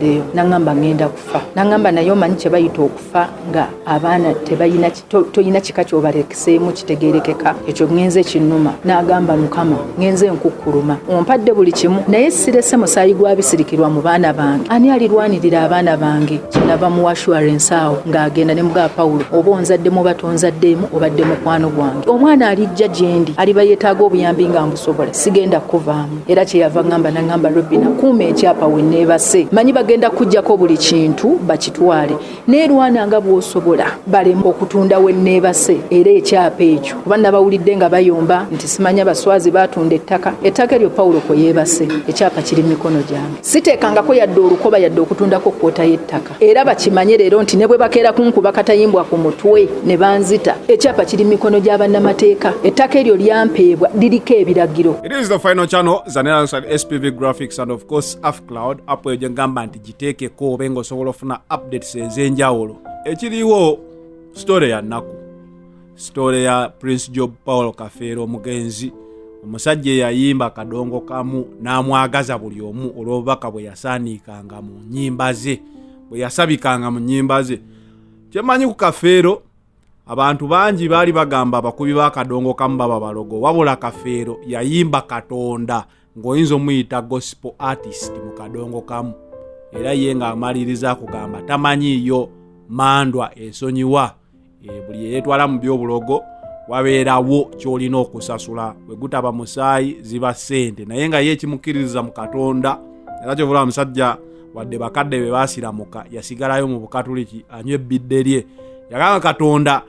Eyo naŋŋamba ŋŋenda kufa, naŋŋamba naye omanyi kye bayita okufa nga abaana tebalina, toyina kika ky'obalekeseemu kitegeerekeka. Ekyo ŋŋenze kinnuma. N'agamba, Mukama, ŋŋenze nkukkuluma, ompadde buli kimu, naye sirese musaayi gwa bisirikirwa mu baana bange. Ani alirwanirira abaana bange? Kyenava mu assurance awo ng'agenda ne mugaba Pawulo, oba onzaddemu oba tonzaddeemu, obadde mukwano gwange. Omwana alijja gye ndi aliba yeetaaga obuyambi nga mbusobola, sigenda kuvaamu. Era kyeyava ŋŋamba, naŋŋamba, Robina, kuuma ekyapa we neebase, manyi bagenda kuggyako buli kintu bakitwale, neerwana nga bw'osobola baleme okutunda we neebase. Era ekyapa ekyo, kuba nabawulidde nga bayomba nti simanya baswazi baatunda ettaka, ettaka eryo Pawulo kwe yeebase, ekyapa kiri mu mikono gyange. Siteekangako yadde olukoba yadde okutundako kwota y'ettaka. Era bakimanye leero nti ne bwe bakeera kunkuba katayimbwa ku mutwe ne banzita, ekyapa kiri mu mikono gya bannamateeka. Ettaka eryo lyampeebwa, liriko ebiragiro. It is the final channel Zanera SPV Graphics and of course Afcloud app eyo gye ngamba nti giteekeko obe ng'osobola ofuna updates ez'enjawulo. Ekiriwo story ya nnaku, story ya Prince Job Paul Kafeero, omugenzi, omusajja eyayimba kadongo kamu n'amwagaza buli omu olw'obubaka bwe yasaaniikanga mu nnyimba ze, bwe yasabikanga mu nnyimba ze. Kyemmanyi ku Kafeero, abantu bangi baali bagamba abakubi ba kadongo kamu baba balogo, wabula Kafeero yayimba Katonda ng'oyinza omuyita gospel artist mu kadongo kamu. Era ye ng'amaliriza kugamba tamanyiiyo mandwa esonyiwa. Buli eyeetwala mu by'obulogo wabeerawo ky'olina okusasula, bwe gutaba musaayi ziba ssente, naye nga ye ekimukkiririza mu Katonda. Era kyovula omusajja wadde bakadde be baasiramuka, yasigalayo mu Bukatuliki anywa ebbidde lye. Yagamba Katonda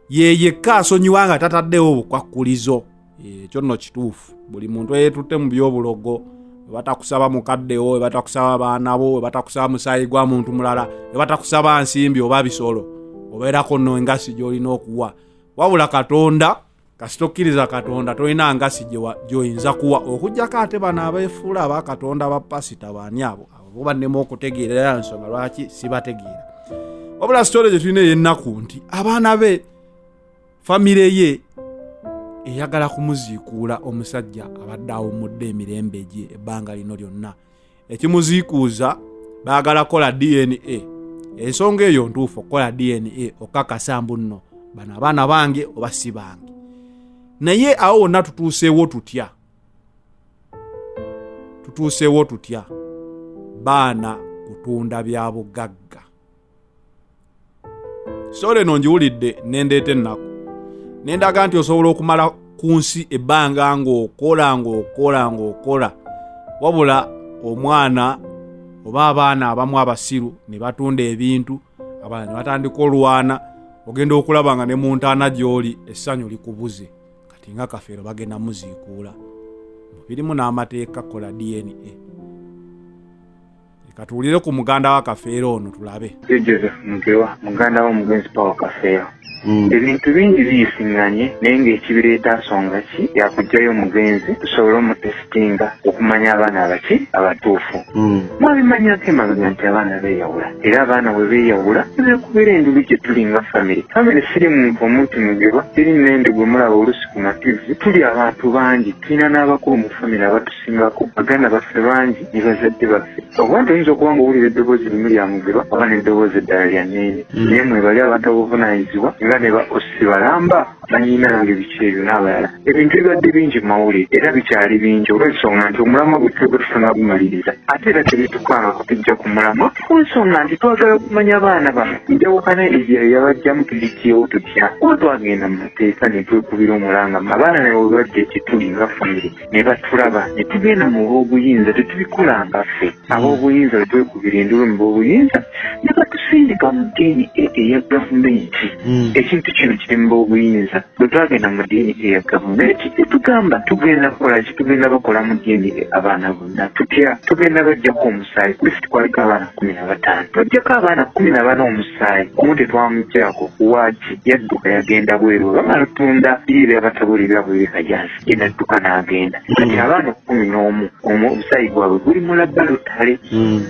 ye yekka asonyiwa nga tataddewo obukwakkulizo. Ekyo nno kituufu. Buli muntu eyeetutte mu by'obulogo, we batakusaba mukaddewo, we batakusaba baana bo, we batakusaba musaayi gwa muntu mulala, we batakusaba nsimbi oba bisolo, obeerako nno engasi gy'olina okuwa. Wabula Katonda, kasita okkiriza Katonda, tolina ngasi gy'oyinza kuwa, okuggyako ate bano abeefuula abakatonda, bapasita baani abo, abo bo bannema okutegeera, era nsonga lwaki sibategeera. Wabula story gye tulina ey'ennaku nti abaana be, famire ye eyagala kumuziikuula. Omusajja abadde awummudde emirembe gye ebbanga lino lyonna, ekimuziikuuza baagala kukola DNA. Ensonga eyo ntuufu, okukola DNA okakasa mbu nno bano abaana bange oba si bange. Naye awo wonna tutuuseewo tutya? Tutuuseewo tutya baana kutunda bya bugagga? Story eno ngiwulidde nendeeta ennaku, nendaga nti osobola okumala ku nsi ebbanga ng'okola, ng'okola, ng'okola, wabula omwana oba abaana abamu abasiru ne batunda ebintu, abalala ne batandika olwana, ogenda okulaba nga ne mu ntaana gy'oli essanyu likubuze. Kati nga Kafeero bagenda muziikuula, birimu n'amateeka kola DNA. Katuwulire ku muganda wa Kafeero ono tulabe. Ye Joseph Mugerwa, muganda w'omugenzi Paul Kafeero. Ebintu bingi biyisiŋŋanye, naye ng'ekibireeta nsonga ki yakuggyayo omugenzi tusobole omutesitinga okumanya abaana abaki abatuufu. Mwabimanyako emabega nti abaana beeyawula, era abaana bwe beeyawula ne beekubira endulu gye tuli nga famire. Famire siri muntu omuntu Mugerwa, siri Nende gwe mulaba olusi ku mativi. Tuli abantu bangi, tulina n'abakulu mu famire abatusingako, baganda baffe bangi ne bazadde baffe. Okuba nti oyinza okuba nga owulira eddoboozi limu lya Mugerwa oba n'eddoboozi eddala lya Nene, naye mwebali abantu obuvunaanyizibwa nga ne ba osi balamba banyinange biki ebyo n'abalala. Ebintu bibadde bingi mu mawulire era bikyali bingi, olw'ensonga nti omulamwa gwe twebwe tutannagumaliriza, ate era tebitukanga kutujja ku mulamwa, ku nsonga nti twagala kumanya abaana bano enjawukana eyo yabajjamu tugiggyewo tutya. Kuba twagenda mu mateeka ne twekubira omulanga, abaana ne bwe bajja gye tuli nga famire ne batulaba ne tugenda mu b'obuyinza, tetubikolanga ffe ab'obuyinza, bwe twekubira endulu mu b'obuyinza ne batusindika mu DNA eya gavumenti. Ekintu kino kiri mu b'obuyinza. Bwe twagenda mu DNA eya gavumenti tetugamba tugenda kukola ki, tugenda bakola mu DNA abaana bonna tutya, tugenda bajjako omusaayi. Kulisiti kwaliko abaana 15, twajjako abaana 14 omusaayi, omu tetwamuggyako. Waaki? Yadduka yagenda bweru, bamala tunda biri ebyabatabuli byabwe bikajansi, yenadduka n'agenda. Kati abaana 11 omusaayi gwabwe guli mu laboratory,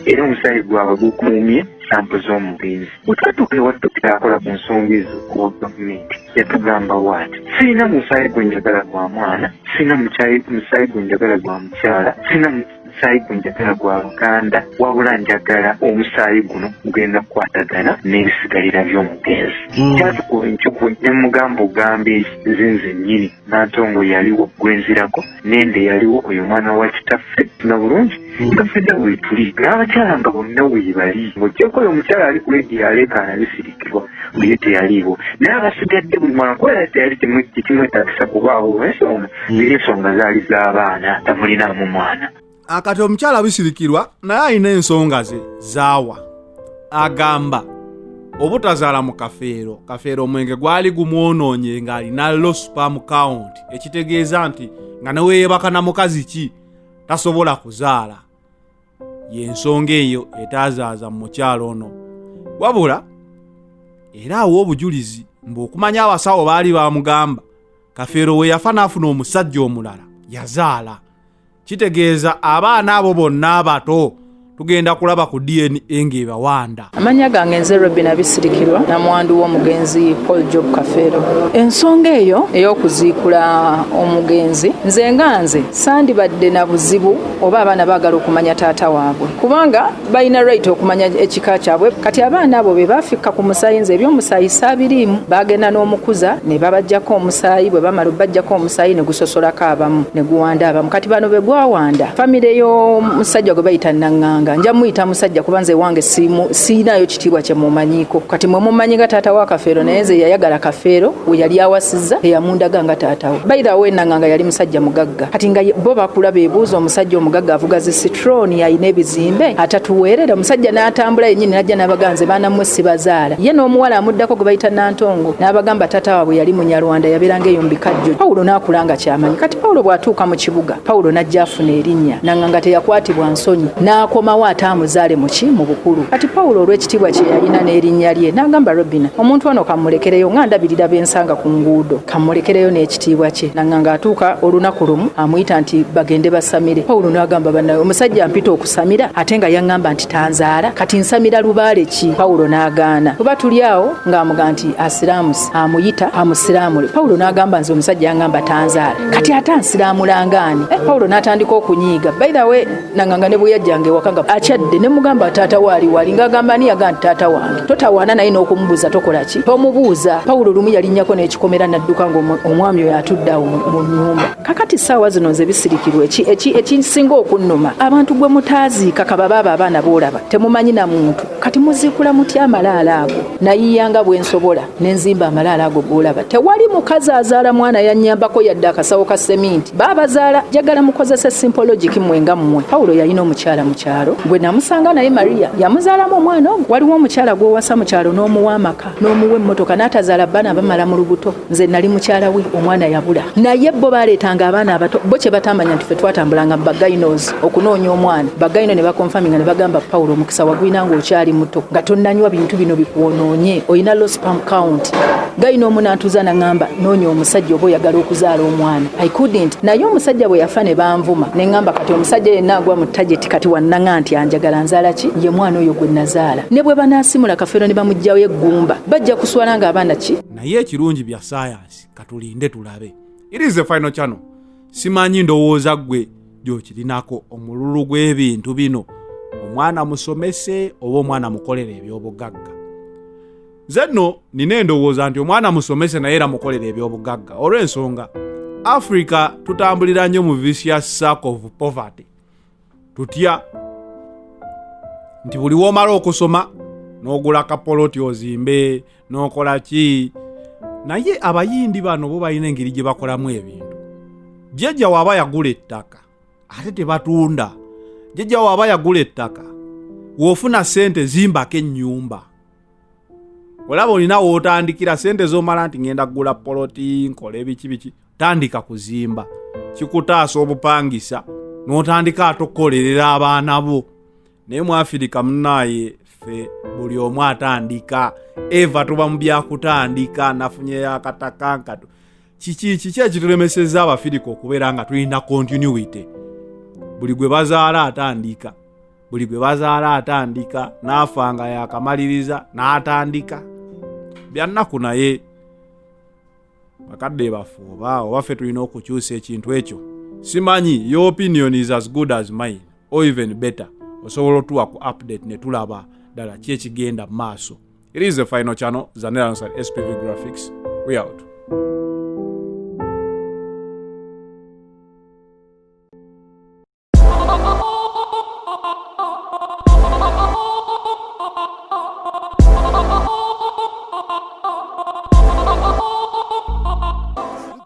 era omusaayi gwabwe gukuumye sample z'omugenzi. Bwe twatuuka ewa dokita akola ku nsonga ezo owa gavumenti, yatugamba waati, sirina musaayi gwe njagala gwa mwana, sirina musaayi gwe njagala gwa mukyala, sirina. Omusaayi gwe njagala gwa luganda, wabula njagala omusaayi guno gugenda kukwatagana n'ebisigalira by'omugenzi. Kyatukuba enkikwe ne mugamba ogamba nze nze nnyini Nantongo yaliwo gwenzirako nende yaliwo oyo mwana wa kitaffe tuna bulungi nga ffenna weetuli n'abakyala nga bonna weebali, ng'oggyeko oyo omukyala ali ku leediyo aleekaana bisirikirwa ye teyaliiwo, naye abasigadde buli mwana kubeera teyali tekimwetaagisa kubaawo olw'ensonga ziri ensonga zaali z'abaana tamulinaamu mwana. Akati omukyala bisirikirwa naye alina ensonga ze zaawa, agamba obutazaala mu Kafeero. Kafeero omwenge gwali gumwonoonye ng'alina low sperm count, ekitegeeza nti nga ne weeyebaka na mukazi ki tasobola kuzaala. Y'ensonga eyo etaazaaza mu mukyala ono. Wabula era awa obujulizi mbu okumanya abasawo baali bamugamba Kafeero we yafa n'afuna omusajja omulala yazaala. Kitegeeza abaana abo bonna abato tugenda kulaba ku DNA ng'ebawanda. Amannya gange nze Robina Bisirikirwa, namwandu w'omugenzi Paul Job Kafeero. Ensonga eyo ey'okuziikula omugenzi, nze nga nze sandibadde na buzibu oba abaana baagala okumanya taata waabwe, kubanga balina right okumanya ekika kyabwe. Kati abaana abo be baafikka ku musaayi, nze eby'omusaayi saabiriimu. Baagenda n'omukuza ne babaggyako omusaayi, bwe bamala obaggyako omusaayi ne gusosolako abamu ne guwanda abamu. Kati bano be gwawanda, famire y'omusajja gwe bayita Naŋŋanga, nja muyita musajja kuba nze wange siinayo kitiibwa kye mumanyiiko. Kati mwe mumanyi nga taata wa Kafeero, naye nze yayagala Kafeero we yali awasizza teyamundaga nga taata we. By the way, Naŋŋanga yali musajja mugagga. Kati nga bo bakula beebuuza omusajja omugagga avuga zi Citroen, alina ebizimbe, atatuweerera. Omusajja n'atambula yennyini n'ajja n'abaga nze baana mmwe sibazaala. Ye n'omuwala amuddako gwe bayita Nantongo n'abagamba taata waabwe yali Munyarwanda, yabeeranga eyo mu bikajjo. Pawulo n'akula nga kyamanyi. Kati Pawulo bw'atuuka mu kibuga, Pawulo n'ajja afuna erinnya. Naŋŋanga teyakwatibwa nsonyi n'akomawo ate amuzaale muki mu bukulu. Kati Pawulo olw'ekitiibwa kye yalina n'erinnya lye n'agamba Robina, omuntu ono kamulekereyo nga ndabirira b'ensanga ku nguudo, kamulekereyo n'ekitiibwa kye. Naŋŋanga atuuka olunaku lumu amuyita nti bagende basamire. Pawulo n'agamba bannaye omusajja mpita okusamira ate nga yaŋŋamba nti tanzaala, kati nsamira lubaale ki? Pawulo n'agaana. Tuba tuli awo ng'amuga nti asiraamusi, amuyita amusiraamule. Pawulo n'agamba nze omusajja yaŋŋamba tanzaala, kati ate ansiraamulanga ani? Pawulo n'atandika okunyiiga. By the way, Naŋŋanga ne bwe yajjanga ewaka nga akyadde ne mugamba taata we ali wali, ng'agamba ani? Yaga nti taata wange. Totawaana naye n'okumubuuza tokola ki? Tomubuuza. Pawulo lumu yalinnyako n'ekikomera n'adduka ng'omwami oyo atudde awo mu nnyumba. Kakati ssaawa zino nze bisirikirwa ekisinga okunnuma, abantu gwe mutaaziika kababe abo abaana b'olaba temumanyi na muntu. Kati muziikula mutya amalaalo ago? Nayiiyanga bwe nsobola ne nzimba amalaalo ago g'olaba. Tewali mukazi azaala mwana yannyambako yadde akasawo ka seminti. Baabazaala, njagala mukozese simple logic mmwe nga mmwe. Pawulo yalina omukyala mu kyalo gwe namusanga naye Maria yamuzaalamu omwana ogwo. Waliwo omukyala gw'owasa mu kyalo n'omuwa amaka n'omuwa emmotoka n'atazaala baana bamala mu lubuto. Nze nali mukyala we, omwana yabula. Naye bo baaleetanga abaana abato, bo kye batamanya nti ffe twatambulanga mu bagainos okunoonya omwana. Bagaino ne bakonfaminga ne bagamba Pawulo omukisa wagulina ng'okyali muto nga tonnanywa bintu bino bikwonoonye, olina low sperm count. Gayino omu n'antuuza n'aŋŋamba noonya omusajja oba oyagala okuzaala omwana. I couldn't. Naye omusajja bwe yafa ne banvuma ne ŋŋamba kati omusajja yenna agwa mu target kati wannaŋa nti anjagala nzaala ki? Ye mwana oyo gwe nazaala. Ne bwe banaasimula Kafeero ne bamuggyawo eggumba bajja kuswala ng'abaana ki? Naye ekirungi bya sayansi, katulinde tulabe. It is the final channel. Simanyi ndowooza ggwe gy'okirinako omululu gw'ebintu bino, omwana musomese oba omwana mukolere eby'obugagga. Nze nno nina endowooza nti omwana musomese naye era mukolere eby'obugagga, olw'ensonga Africa tutambulira nnyo mu vicious circle of poverty. Tutya nti buli w'omala okusoma n'ogula kapoloti ozimbe n'okola ki, naye abayindi bano bo balina engeri gye bakolamu ebintu. Jjajja waaba yagula ettaka ate tebatunda. Jjajja waaba yagula ettaka, w'ofuna ssente zimbako ennyumba. Olaba olina w'otandikira ssente z'omala nti ngenda kugula poloti nkole biki biki, tandika kuzimba, kikutaasa obupangisa n'otandika ate okukolerera abaana bo. Naye mu Afirika munnaaye ffe buli omu atandika eva tuba mu byakutandika, nafunyeyo akataka nkatu. Kiki kiki ekitulemesezza Abafirika okubeera nga tulina continuity? Buli gwe bazaala atandika, buli gwe bazaala atandika, n'afa nga yakamaliriza n'atandika. Bya nnaku, naye bakadde baffe oba ffe tulina okukyusa ekintu ekyo. Simanyi, your opinion is as good as mine. Or even better, osobola otuwa ku update ne tulaba ddala ki ekigenda mu maaso. It is the final channel, Zanera alongside SPV Graphics. We out.